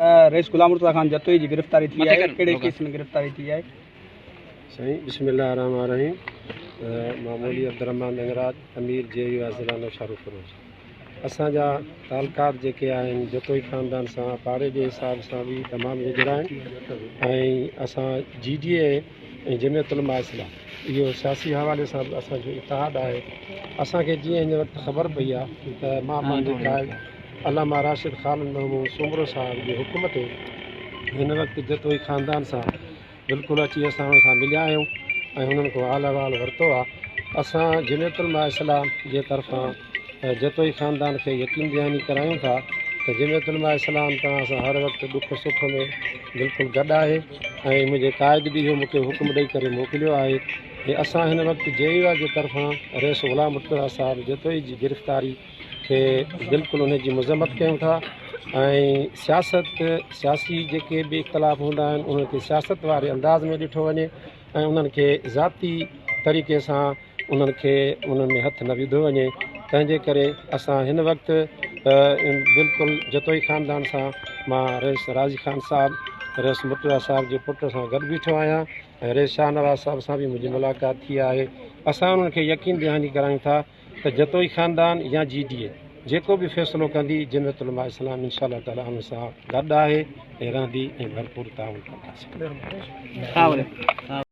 رئيس غلام مرتضيٰ خان جتوئي جي گرفتاري ٿي آهي، ڪهڙي ڪيس ۾ گرفتاري ٿي آهي؟ سائين بسم الله الرحمٰن الرحيم مان مولوي عبدالرحمان ڏنگراج امير جي يو آء ضلع نوشهرو فيروز اسان جا تعلقات جيڪي آهن جتوئي خاندان سان پاڙي جي حساب سان به تمام ويجهڙا آهن ۽ اسان جي ڊي اي ۽ جمعيت علماء اسلام اهو سياسي حوالي سان به اسان جو اتحاد آهي اسان کي جيئن هن وقت خبر پئي آهي ته مان پنهنجي قائد علامه راشد خالد محمود سومرو صاحب جي حڪم تي هن وقت جتوئي خاندان سان بلڪل اچي اسان انهن سان مليا آهيون ۽ انهن کان حال احوال ورتو آهي اسان جمعيت علماء اسلام جي طرفان جتوئي خاندان کي يقين دهاني ڪرايون ٿا ته جمعيت علماء اسلام توهان سان هر وقت ڏک سک ۾ بلڪل گڏ آهي ۽ منهنجي قائد به اهو مونکي حڪم ڏئي ڪري موڪليو آهي ۽ اسان هن وقت جي يو آء جي طرفان رئيس غلام مرتضيٰ صاحب جتوئي جي گرفتاري کي بلڪل ان جي مذمت ڪيون ٿا ۽ سياست سياسي جيڪي به اختلاف هوندا آهن انهن کي سياست واري انداز ۾ ڏٺو وڃي ۽ انهن کي ذاتي طريقي سان انهن کي انهن ۾ هٿ نه وڌو وڃي تنهن جي ڪري اسان هن وقت بلڪل جتوئي خاندان سان مان رئيس راضي خان صاحب رئيس مرتضيٰ صاحب جي پٽ سان گڏ بيٺو آهيان ۽ رئيس شاهنواز صاحب سان به منهنجي ملاقات ٿي آهي اسان انهن کي يقين دهاني ڪرايون ٿا ته جتوئي خاندان يا جي ڊي اي جيڪو به فيصلو ڪندي جمعيت علماء اسلام انشاء الله تعالٰي ان سان گڏ آهي ۽ رهندي ۽ ڀرپور تعاون ڪنداسين.